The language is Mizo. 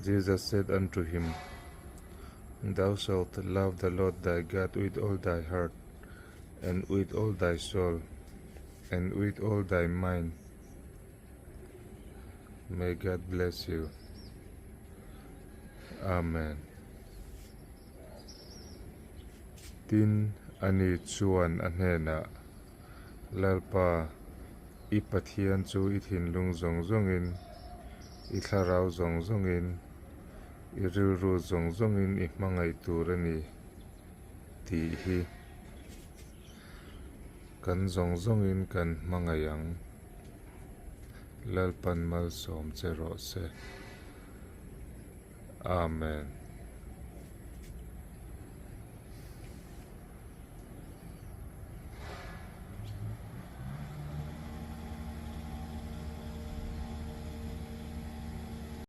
Jesus said unto him, Thou shalt love the Lord thy God with all thy heart, and with all thy soul, and with all thy mind. May God bless you. Amen. Tin, ani chuan a hnenah, Lalpa, i Pathian chu i thinlung zawng zawngin, i thlarau zawng zawngin, i rilru zawng zawngin i hmangaih tur a ni, tih hi kan zawng zawngin kan hmangaih ang. Lalpan malsawm che rawh se. Amen.